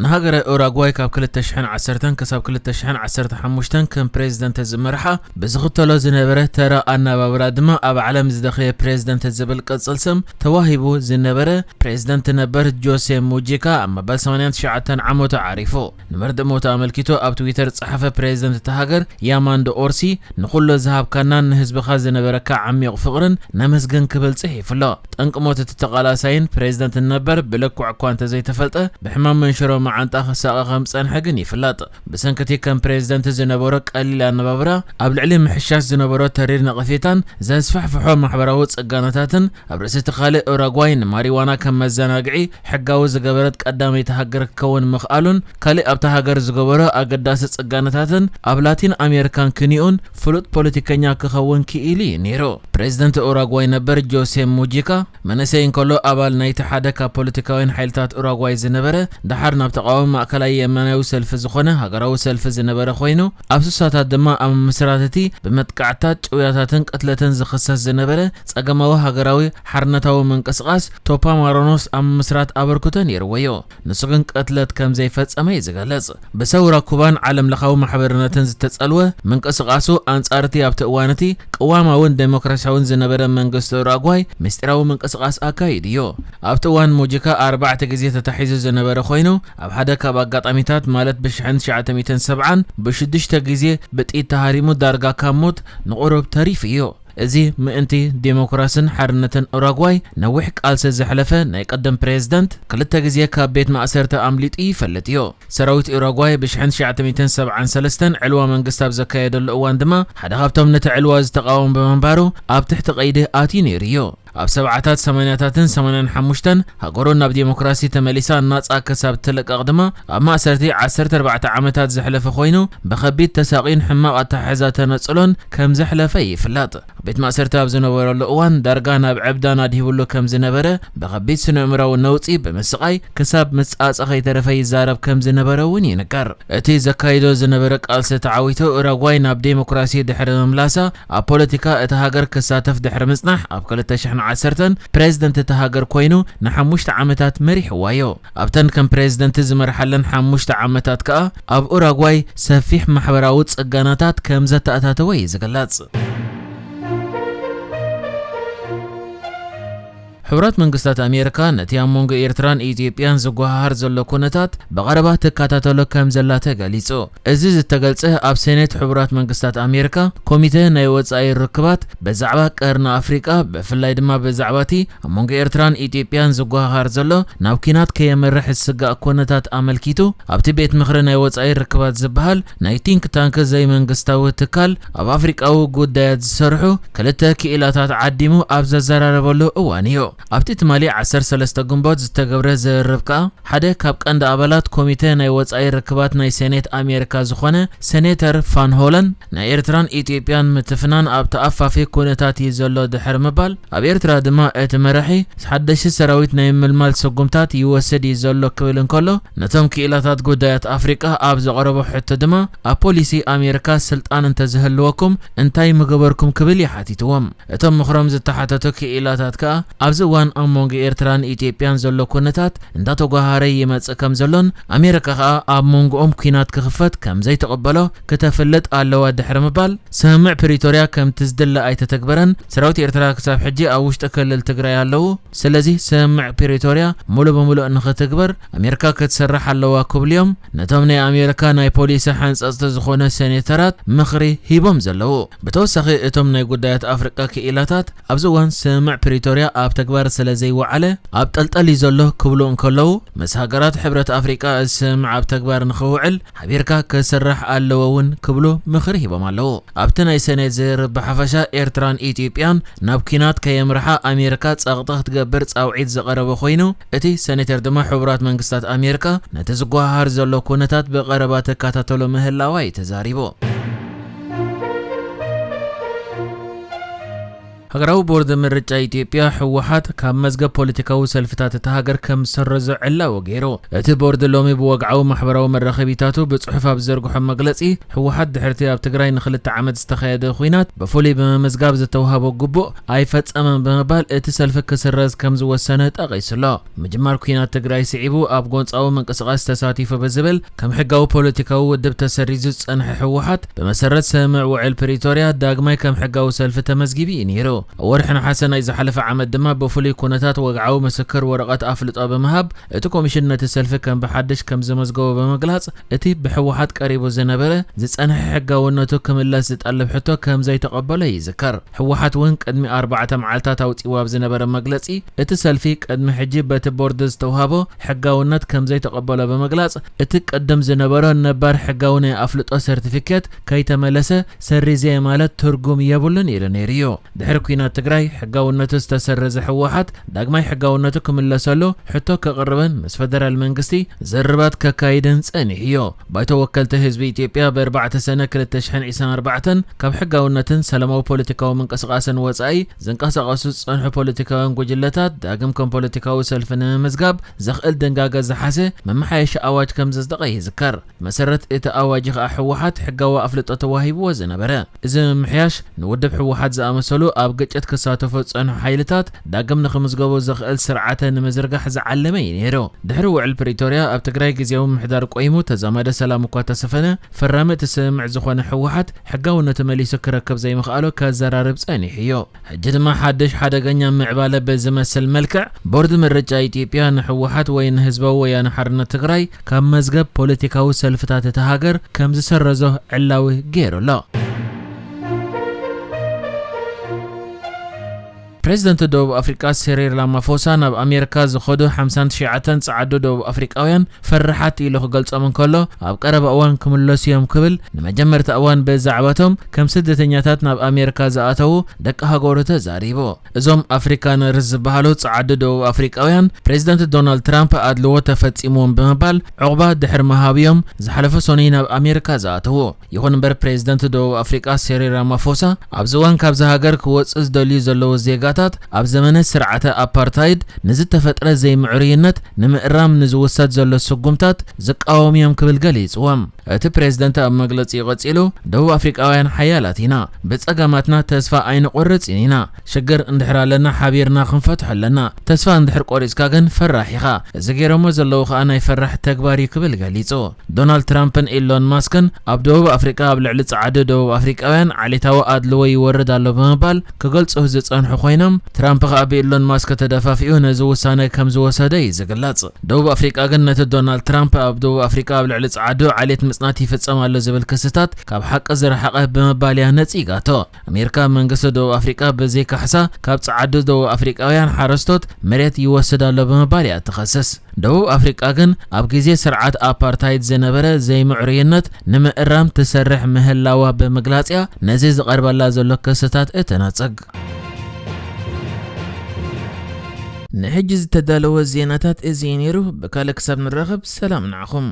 ንሃገረ ኡራጓይ ካብ ክልተ ሽሕን ዓሰርተን ክሳብ ክልተ ሽሕን ዓሰርተ ሓሙሽተን ከም ፕሬዝደንት ዝመርሓ ብዝኽተሎ ዝነበረ ተራ ኣነባብራ ድማ ኣብ ዓለም ዝደኸየ ፕሬዝደንት ዝብል ቅጽል ስም ተዋሂቡ ዝነበረ ፕሬዝደንት ነበር ጆሴ ሙጂካ ኣብ መበል ሰማንያን ትሽዓተን ዓመቱ ዓሪፉ። ንመርድእ ሞቱ ኣመልኪቱ ኣብ ትዊተር ዝጸሓፈ ፕሬዝደንት እታ ሃገር ያማንዶ ኦርሲ ንኹሎ ዝሃብካናን ንህዝብኻ ዝነበረካ ዓሚቕ ፍቕርን ነመስግን ክብል ጽሒፉ ኣሎ። ጠንቂ ሞት እቲ ተቓላሳይን ፕሬዝደንትን ነበር ብልክዕ እኳ እንተዘይተፈልጠ፣ ብሕማም መንሽሮ መዓንጣ ክሳቐ ከም ዝጸንሐ ግን ይፍለጥ። ብሰንኪ እቲ ከም ፕሬዝደንት ዝነበሮ ቀሊል ኣነባብራ፣ ኣብ ልዕሊ ምሕሻሽ ዝነበሮ ተሪር ነቐፌታን ዘስፋሕፍሖ ማሕበራዊ ጽገናታትን፣ ኣብ ርእሲ እቲ ካልእ ኡራጓይ ንማሪዋና ከም መዘናግዒ ሕጋዊ ዝገበረት ቀዳመይቲ ሃገር ክከውን ምኽኣሉን፣ ካልእ ኣብታ ሃገር ዝገበሮ ኣገዳሲ ጽገናታትን ኣብ ላቲን ኣሜሪካን ክንዮኡን ፍሉጥ ፖለቲከኛ ክኸውን ክኢሉ እዩ ነይሩ። ፕሬዝደንት ኡራጓይ ነበር ጆሴ ሙጂካ መንእሰይ እንከሎ ኣባል ናይቲ ሓደ ካብ ፖለቲካውያን ሓይልታት ኡራጓይ ዝነበረ፣ ደሓር ናብ ተቓዋሚ ማእከላይ የማናዊ ሰልፊ ዝኾነ ሃገራዊ ሰልፊ ዝነበረ ኮይኑ፣ ኣብ ስሳታት ድማ ኣብ ምስራት እቲ ብመጥቃዕታት፣ ጭውያታትን ቅትለትን ዝኽሰስ ዝነበረ ጸገማዊ ሃገራዊ ሓርነታዊ ምንቅስቓስ ቶፓ ማሮኖስ ኣብ ምስራት ኣበርክቶ ነይርዎ እዩ። ንሱ ግን ቅትለት ከም ዘይፈጸመ እዩ ዝገልጽ። ብሰውራ ኩባን ዓለም ለኻዊ ማሕበርነትን ዝተጸልወ ምንቅስቓሱ ኣንጻር እቲ ኣብቲ እዋን እቲ ቅዋማውን ዴሞክራሲያውን ዝነበረ መንግስቲ ኡራጓይ ምስጢራዊ ምንቅስቓስ ኣካይዱ እዩ። ኣብቲ እዋን ሙጂካ ኣርባዕተ ግዜ ተታሒዙ ዝነበረ ኮይኑ፣ ኣብ ሓደ ካብ ኣጋጣሚታት ማለት ብሽሕን ትሽዓተ ሚእትን ሰብዓን ብሽዱሽተ ግዜ ብጥይት ተሃሪሙ ዳርጋ ካብ ሞት ንቑሩብ ተሪፉ እዩ። እዚ ምእንቲ ዴሞክራስን ሓርነትን ኡራጓይ ነዊሕ ቃልሲ ዘሕለፈ ናይ ቀደም ፕሬዝደንት ክልተ ግዜ ካብ ቤት ማእሰርቲ ኣምሊጡ ይፈልጥ እዩ። ሰራዊት ኡራጓይ ብሽሕን ትሽዓተ ሚእትን ሰብዓን ሰለስተን ዕልዋ መንግስቲ ኣብ ዘካየደሉ እዋን ድማ ሓደ ካብቶም ነቲ ዕልዋ ዝተቃወሙ ብምንባሩ ኣብ ትሕቲ ቀይዲ ኣትዩ ነይሩ እዩ። ኣብ ሰብዓታት፣ ሰማንያታትን ሰማንያን ሓሙሽተን ሃገሩ ናብ ዴሞክራሲ ተመሊሳ ናጻ ክሳብ ትልቀቕ ድማ ኣብ ማእሰርቲ ዓሰርተ ኣርባዕተ ዓመታት ዘሕለፈ ኮይኑ ብኸቢድ ተሳቒን ሕማቕ ኣተሓሕዛ ተነጽሎን ከም ዘሕለፈ ይፍለጥ። ኣብ ቤት ማእሰርቲ ኣብ ዝነበረሉ እዋን ዳርጋ ናብ ዕብዳን ኣድሂብሉ ከም ዝነበረ፣ ብኸቢድ ስነ-ኣእምራዊ ነውጺ ብምስቓይ ክሳብ ምጻጸ ከይተረፈ ይዛረብ ከም ዝነበረ እውን ይንገር። እቲ ዘካይዶ ዝነበረ ቃልሲ ተዓዊቱ ኡራጓይ ናብ ዴሞክራሲ ድሕሪ ምምላሳ ኣብ ፖለቲካ እታ ሃገር ክሳተፍ ድሕሪ ምጽናሕ ኣብ ክልተ ሽሕን ዓሰርተን ፕሬዝደንት እታ ሃገር ኮይኑ ንሓሙሽተ ዓመታት መሪሕዋ እዩ። ኣብተን ከም ፕሬዝደንት ዝመርሓለን ሓሙሽተ ዓመታት ከኣ ኣብ ኡራጓይ ሰፊሕ ማሕበራዊ ጽገናታት ከም ዘተኣታተወ እዩ ዝግለጽ። ሕቡራት መንግስታት ኣሜሪካ ነቲ ኣብ መንጎ ኤርትራን ኢትዮጵያን ዝጓሃሃር ዘሎ ኩነታት ብቐረባ ትከታተሎ ከም ዘላ ተገሊጹ። እዚ ዝተገልጸ ኣብ ሴኔት ሕቡራት መንግስታት ኣሜሪካ ኮሚተ ናይ ወጻኢ ርክባት ብዛዕባ ቀርኒ ኣፍሪቃ ብፍላይ ድማ ብዛዕባ እቲ ኣብ መንጎ ኤርትራን ኢትዮጵያን ዝጓሃሃር ዘሎ ናብ ኲናት ከየምርሕ ዝስጋእ ኩነታት ኣመልኪቱ ኣብቲ ቤት ምኽሪ ናይ ወጻኢ ርክባት ዝበሃል ናይ ቲንክ ታንክ ዘይመንግስታዊ ትካል ኣብ ኣፍሪቃዊ ጉዳያት ዝሰርሑ ክልተ ክኢላታት ዓዲሙ ኣብ ዘዘራረበሉ እዋን እዩ። ኣብቲ ትማሊ ዓሰርተ ሰለስተ ግንቦት ዝተገብረ ዝርርብ ከኣ ሓደ ካብ ቀንዲ ኣባላት ኮሚተ ናይ ወጻኢ ርክባት ናይ ሴኔት ኣሜሪካ ዝኾነ ሴኔተር ፋን ሆለን ናይ ኤርትራን ኢትዮጵያን ምትፍናን ኣብ ተኣፋፊ ኩነታት እዩ ዘሎ ድሕሪ ምባል ኣብ ኤርትራ ድማ እቲ መራሒ ሓደሽቲ ሰራዊት ናይ ምልማል ስጉምታት ይወስድ እዩ ዘሎ ክብል እንከሎ ነቶም ክኢላታት ጉዳያት ኣፍሪቃ ኣብ ዘቕረቦ ሕቶ ድማ ኣብ ፖሊሲ ኣሜሪካ ስልጣን እንተዝህልወኩም እንታይ ምገበርኩም ክብል እዩ ሓቲትዎም። እቶም ምኽሮም ዝተሓተቱ ክኢላታት ከኣ ኣብዚ እዋን ኣብ መንጎ ኤርትራን ኢትዮጵያን ዘሎ ኩነታት እንዳተጓሃረ ይመጽእ ከም ዘሎን ኣሜሪካ ከኣ ኣብ መንጎኦም ኲናት ክኽፈት ከም ዘይትቕበሎ ክተፍልጥ ኣለዋ ድሕሪ ምባል ስምምዕ ፕሪቶርያ ከምቲ ዝድለ ኣይተተግበረን። ሰራዊት ኤርትራ ክሳብ ሕጂ ኣብ ውሽጢ ክልል ትግራይ ኣለዉ። ስለዚ ስምምዕ ፕሪቶርያ ሙሉ ብሙሉእ ንኽትግበር ኣሜሪካ ክትሰርሕ ኣለዋ ክብሉ እዮም ነቶም ናይ ኣሜሪካ ናይ ፖሊሲ ሓንጸጽቲ ዝኾነ ሴኔተራት ምኽሪ ሂቦም ዘለዉ። ብተወሳኺ እቶም ናይ ጉዳያት ኣፍሪቃ ክኢላታት ኣብዚ እዋን ስምምዕ ፕሪቶርያ ኣብ ተግባር ስለ ዘይወዓለ ኣብ ጠልጠል እዩ ዘሎ ክብሉ እንከለዉ ምስ ሃገራት ሕብረት ኣፍሪቃ እዚ ስምምዕ ኣብ ተግባር ንኽውዕል ሓቢርካ ክስራሕ ኣለዎ እውን ክብሉ ምኽሪ ሂቦም ኣለዉ። ኣብቲ ናይ ሰኔት ዝርርብ ብሓፈሻ ኤርትራን ኢትዮጵያን ናብ ኲናት ከየምርሓ ኣሜሪካ ጸቕጢ ክትገብር ጻውዒት ዝቐረበ ኮይኑ እቲ ሴኔተር ድማ ሕቡራት መንግስታት ኣሜሪካ ነቲ ዝጓሃሃር ዘሎ ኩነታት ብቐረባ ትከታተሎ ምህላዋ እዩ ተዛሪቡ። ሃገራዊ ቦርድ ምርጫ ኢትዮጵያ፣ ህወሓት፣ ካብ መዝገብ ፖለቲካዊ ሰልፍታት እታ ሃገር ከም ዝሰረዞ ዕላዊ ገይሩ። እቲ ቦርድ ሎሚ ብወግዓዊ ማሕበራዊ መራኸቢታቱ ብጽሑፍ ኣብ ዝዘርግሖ መግለጺ፣ ህወሓት ድሕርቲ ኣብ ትግራይ ንኽልተ ዓመት ዝተኻየደ ኲናት ብፍሉይ ብምምዝጋብ ዝተውሃቦ ግቡእ ኣይፈጸመን ብምባል እቲ ሰልፊ ክስረዝ ከም ዝወሰነ ጠቒሱ ኣሎ። ምጅማር ኲናት ትግራይ ስዒቡ ኣብ ጎንጻዊ ምንቅስቓስ ተሳቲፉ ብዝብል ከም ሕጋዊ ፖለቲካዊ ውድብ ተሰሪዙ ዝጸንሐ ህወሓት፣ ብመሰረት ስምምዕ ውዕል ፕሪቶርያ ዳግማይ ከም ሕጋዊ ሰልፊ ተመዝጊቡ እዩ ነይሩ። ኣብ ወርሒ ነሓሰ ናይ ዝሓለፈ ዓመት ድማ ብፍሉይ ኩነታት ወግዓዊ ምስክር ወረቐት ኣፍልጦ ብምሃብ፣ እቲ ኮሚሽን ነቲ ሰልፊ ከም ብሓድሽ ከም ዘመዝገቦ ብምግላጽ፣ እቲ ብህወሓት ቀሪቡ ዝነበረ ዝጸንሐ ሕጋውነቱ ክምለስ ዝጠልብ ሕቶ ከም ዘይተቐበሎ ይዝከር። ህወሓት እውን ቅድሚ ኣርባዕተ መዓልታት ኣውጺዎ ኣብ ዝነበረ መግለጺ፣ እቲ ሰልፊ ቅድሚ ሕጂ በቲ ቦርድ ዝተውሃቦ ሕጋውነት ከም ዘይተቐበሎ ብምግላጽ፣ እቲ ቅድም ዝነበሮ ነባር ሕጋዊ ናይ ኣፍልጦ ሰርቲፊኬት ከይተመለሰ ሰሪዘ ማለት ትርጉም የብሉን ኢሉ ነይሩ እዩ። ድሕሪ ኲናት ትግራይ ሕጋውነቱ ዝተሰረዘ ህወሓት ዳግማይ ሕጋውነቱ ክምለሰሉ ሕቶ ከቕርብን ምስ ፈደራል መንግስቲ ዝርርባት ከካይድን ጸኒሑ እዩ። ባይቶ ወከልቲ ህዝቢ ኢትዮጵያ ብኣርባዕተ ሰነ ክልተ ሽሕን ዕስራን ኣርባዕተን ካብ ሕጋውነትን ሰላማዊ ፖለቲካዊ ምንቅስቓስን ወጻኢ ዝንቀሳቐሱ ዝጸንሑ ፖለቲካውያን ጉጅለታት ዳግም ከም ፖለቲካዊ ሰልፊ ንምምዝጋብ ዘኽእል ድንጋገ ዝሓዘ መመሓየሺ ኣዋጅ ከም ዘጽደቐ ይዝከር። መሰረት እቲ ኣዋጅ ከኣ ህወሓት ሕጋዊ ኣፍልጦ ተዋሂብዎ ዝነበረ። እዚ ምምሕያሽ ንውድብ ህወሓት ዝኣመሰሉ ኣብ ግጭት ክሳተፉ ዝጸንሑ ሓይልታት ዳግም ንኽምዝገቡ ዘኽእል ስርዓተ ንምዝርጋሕ ዝዓለመ እዩ ነይሩ። ድሕሪ ውዕል ፕሪቶርያ ኣብ ትግራይ ግዜያዊ ምምሕዳር ቆይሙ ተዛማደ ሰላም እኳ ተሰፈነ፣ ፈራሚ እቲ ስምምዕ ዝኾነ ህወሓት ሕጋውነቱ መሊሱ ክረክብ ዘይምኽኣሉ ከዘራርብ ጸኒሑ እዩ። ሕጂ ድማ ሓድሽ ሓደገኛ ምዕባለ ብዝመስል መልክዕ ቦርድ ምርጫ ኢትዮጵያ ንህወሓት ወይ ንህዝባዊ ወያነ ሓርነት ትግራይ ካብ መዝገብ ፖለቲካዊ ሰልፍታት እታ ሃገር ከም ዝሰረዞ ዕላዊ ገይሩ ኣሎ። ፕሬዚደንት ደቡብ ኣፍሪቃ ሲሪል ራማፎሳ ናብ ኣሜሪካ ዝኸዱ ሓምሳን ትሽዓተን ጸዓዱ ደቡብ ኣፍሪቃውያን ፈራሓት ኢሉ ክገልጾም እንከሎ፣ ኣብ ቀረባ እዋን ክምለሱ እዮም ክብል ንመጀመርታ እዋን ብዛዕባቶም ከም ስደተኛታት ናብ ኣሜሪካ ዝኣተዉ ደቂ ሃገሩ ተዛሪቡ። እዞም ኣፍሪካነርስ ዝበሃሉ ጸዓዱ ደቡብ ኣፍሪቃውያን፣ ፕሬዚደንት ዶናልድ ትራምፕ ኣድልዎ ተፈጺምዎም ብምባል ዕቑባ ድሕሪ ምሃብዮም ዝሓለፈ ሰኑይ ናብ ኣሜሪካ ዝኣተዉ። ይኹን እምበር፣ ፕሬዚደንት ደቡብ ኣፍሪቃ ሲሪል ራማፎሳ ኣብዚ እዋን ካብዚ ሃገር ክወጽኡ ዝደልዩ ዘለዉ ዜጋታት ኣብ ዘመነ ስርዓተ ኣፓርታይድ ንዝተፈጥረ ዘይምዕሩይነት ንምእራም ንዝውሰድ ዘሎ ስጉምታት ዝቃወሙ እዮም ክብል ገሊጽዎም። እቲ ፕሬዚደንት ኣብ መግለጺኡ ቀጺሉ፣ ደቡብ ኣፍሪቃውያን ሓያላት ኢና፣ ብጸገማትና ተስፋ ኣይንቆርጽን ኢና። ሽግር እንድሕር ኣለና ሓቢርና ክንፈትሖ ኣለና። ተስፋ እንድሕር ቆሪጽካ ግን ፈራሕ ኢኻ። እዚ ገይሮሞ ዘለዉ ከኣ ናይ ፈራሕ ተግባር እዩ ክብል ገሊጹ። ዶናልድ ትራምፕን ኢሎን ማስክን ኣብ ደቡብ ኣፍሪቃ ኣብ ልዕሊ ጸዓዱ ደቡብ ኣፍሪቃውያን ዓሌታዊ ኣድልዎ ይወርድ ኣሎ ብምባል ክገልጹ ዝጸንሑ ኮይኖም፣ ትራምፕ ከኣ ብኢሎን ማስክ ተደፋፊኡ ነዚ ውሳነ ከም ዝወሰደ እዩ ዝግለጽ። ደቡብ ኣፍሪቃ ግን ነቲ ዶናልድ ትራምፕ ኣብ ደቡብ ኣፍሪቃ ኣብ ልዕሊ ጸዓዱ ዓሌት ምጽናት ይፍጸም ኣሎ ዝብል ክስታት ካብ ሓቂ ዝረሓቐ ብምባል እያ ነጺጋቶ። ኣሜሪካ መንግስቲ ደቡብ ኣፍሪቃ ብዘይ ካሕሳ ካብ ጸዓዱ ደቡብ ኣፍሪቃውያን ሓረስቶት መሬት ይወስድ ኣሎ ብምባል እያ እትኸስስ። ደቡብ ኣፍሪቃ ግን ኣብ ግዜ ስርዓት ኣፓርታይድ ዝነበረ ዘይምዕሩይነት ንምእራም ትሰርሕ ምህላዋ ብምግላጽ እያ ነዚ ዝቐርበላ ዘሎ ክስታት እትነጽግ። ንሕጂ ዝተዳለወ ዜናታት እዚ እዩ ነይሩ። ብካልእ ክሳብ ንራኸብ ሰላም ንዓኹም።